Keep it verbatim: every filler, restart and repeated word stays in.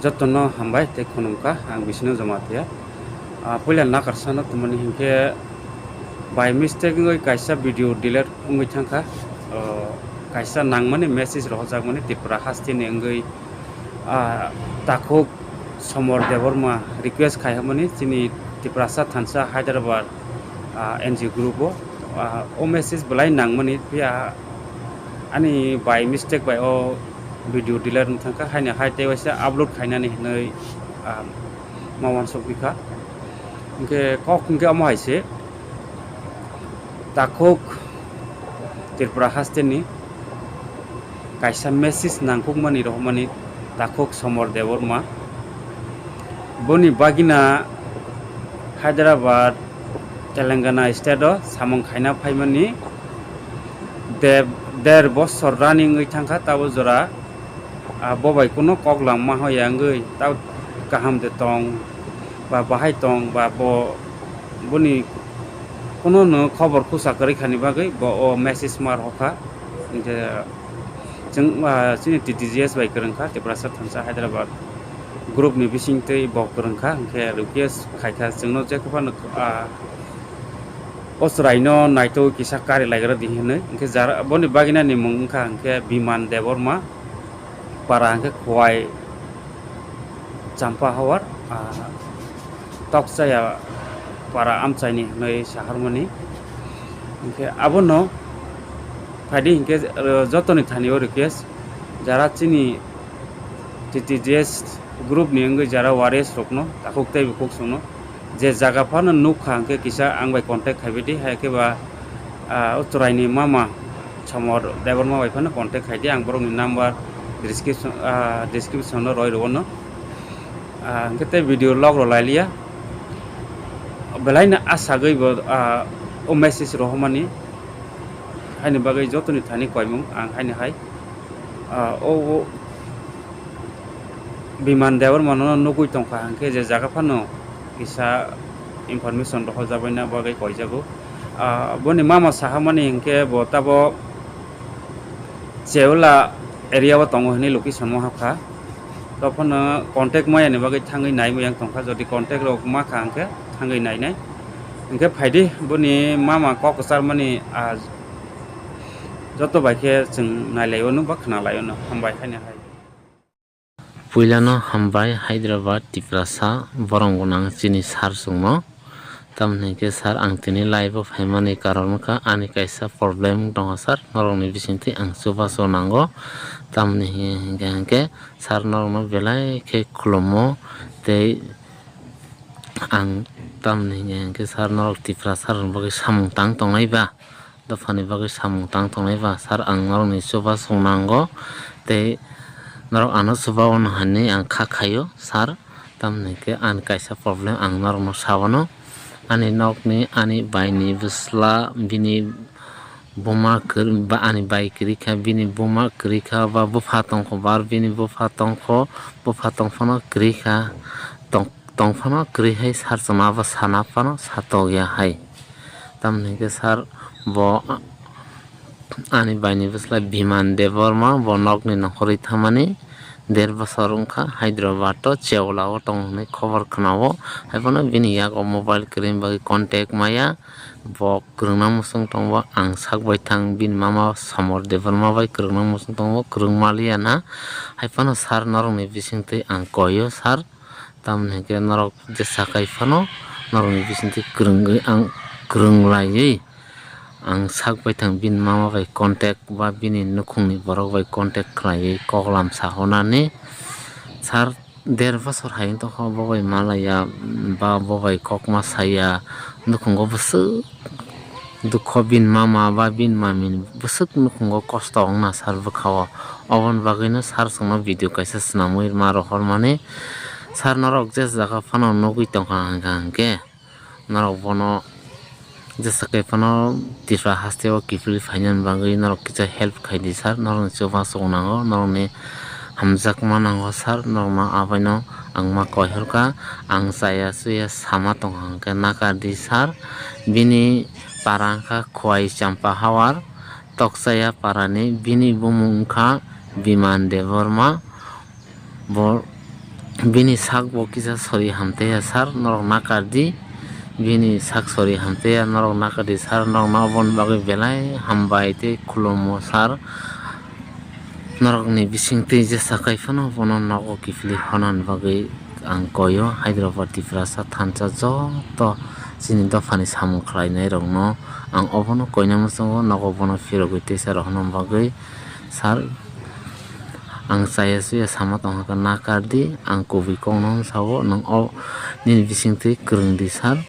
Jotono hambai tei khulumkha, ang Bisnu Jamatia. Ah, puila nakarsano tongmani hinkhe by mistake wngwi kaisa video delete wngwi thangkha. Oh, kaisa nangmani message rohorjakmani Tripura hasteni wngwi, ah, takhuk Somor Debbarma request khaihakmani chini Tiprasa thansa Hyderabad, ah, N G O group o, ah, o message belai nangmani phiya ani by mistake bai o video delete wng thangkha, haino hai tei waisa upload khainani hinwi, ah, ma uansukgwi kha. Hinkhe kok hinkhe omo hai se, takhuk Tripura hasteni kaisa message nangkukmani rohormani takhuk Somor Debbarma. Boni bagina Hyderabad, Telangana state o samung khaina phaimani de-, der bosor running wngwi thangkha, tabo jora, ah, bo bai kuno kok langma hoya wngwi, tabo kaham de tong ba bahai tong ba bo, boni kuno no khobor khusa kwrwi khani bagwi bo o message ma rohorkha. Hinkhe chwng, ah, chini T T G S bai kwrwngkha, Tiprasa Thansa Hyderabad group ni bisingtwi bo kwrwngkha, hinkhe request khaikha chwngno jekhuphano, ah, o chwraino naitugwi kisa kari laigra di hinwi. Hinkhe jara boni baginani mung wngkha hinkhe Biman Debbarma, para hinkhe Khowai Champa Hawar, ah, Tokchaya para amchaini hinwi saharmani. Hinkhe abono phaidi hinkhe, ah, jotoni thani o request, jara chini T T G S group ni wngwi jara warriors rokno takhuk tei bukhuk songno je jaga phano nukha hinkhe kisa ang bai contact khaibai di, hai khe ba, ah, o chwraini mama Somor Debbarma bai phano contact khai di, ang borokni number description, ah, description o roi rwo no. Ah, hinkhe tei video log rw lai liya, belai no asagwi bo, ah, o message rohormani, haini bagwi jotoni thani koimung ang haini hai, ah, o, o Biman Debbarma no nugwi tongkha hinkhe je jaga phano kisa information rohorjakbaina bagwi koijago. Ah, boni mama sahamani hinkhe bo tabo Cheula area o tongo hinwi location o hakha. Tophano contact mayani bagwi thangwi nai muyang tongkha, jodi contact rok makha hinkhe thangwi nainai. Hinkhe phaidi boni mama kok kwcharmani, ah, joto bai khe chwng nailaio no ba khwnalaio no. Hambai haini hai. Puilano hambai Hyderabad Tiprasa borong gwnang chini sir chwngno. Tamoni hinkhe sir, ang tini live o phaimani karon wngkha ani kaisa problem tongo sir, norokni bisingtwi ang chubachu nango. Tamoni hinkhe, hinkhe sir norokno belai khe khulumo tei ang tamoni hinkhe, hinkhe sir norok Tiprasa rokni bagwi samung tang tongnai ba? Dophani bagwi samung tang tongnai ba sir, ang norokni chubachu nango tei norok ano chuba-o hinwi ang kha khaio sir, tamoni khe ani kaisa problem ang norokno sawano. Ani nokni, ani baini bwsla, bini buma kwrwi ba ani bai kwrwi kha, bini buma kwrwi kha ba bupha tongkho ba, bini bupha tongkho, bupha tongphano kwrwi kha, tong-, tongphano kwrwi hai sir chwngno abo sana phano satokya hai. Tamoni hinkhe sir bo ani baini bwsla Biman Debbarma bo nokni nongkhorwi thamani der bosor wngkha, Hyderabad o Cheula o tongo hinwi khobor khwnao. Haiphano bini yago mobile kwrwini bagwi contact maya, bo kwrwngna muchung tongo, ang sak baithang bini mama Somor Debbarma bai kwrwngna muchung tongo, kwrwng maliya na. Haiphano sir norokni bisingtwi ang koio sir. Tamoni hinkhe norok jesa kai phano norokni bisingtwi kwrwngwi ang kwrwng laiwi ang sak baithang bini mama bai contact ba bini nukhungni borok bai contact khlaiwi koklam sahonani sir, der bosor hai wng tongkha bo bai malaya ba bo bai kokma saya, nukhungo bwswk dukho bini mama ba bini mamini bwswk nukhungo kosto wngna sir bwkha-o. Oboni bagwino sir chwngno video kaisa swnamwi ma rohormani. Sir norok je jaga phano nugwi tongkha hwnkha hwnkhe norok bono jesa kai phano Tripura haste o kiphilwi phainani bagwi norok kisa help khaidi sir, norokni chubachu nango, norokni hamjakma nango sir, norokno abaino ang ma koihorkha, ang chaya chuya sama tongkha hwnkhe nakardi sir. Bini para wngkha Khowai Champa Hawar, Tokchaya parani, bini bumung wngkha Biman Debbarma, bo Bini sak bo kisa sori hamtaiya sir, norok nakardi. Bini sak sori hamtaiya, norok nakardi sir, norokno oboni bagwi belai hambai tei khulumo sir. Norokni bisingtwi jesa kai phano bono nogo kiphilwi honani bagwi ang koio. Hyderabad Tiprasa thansa joto chini dophani samung khlainairokno ang obono koina muchungo, nogo bono phirogwi teisa rohorna bagwi sir. Ang chaya chuya sama tongkha khe nakardi, ang kubui kokno sao, nwng o nini bisingtwi kwrwngdi sir.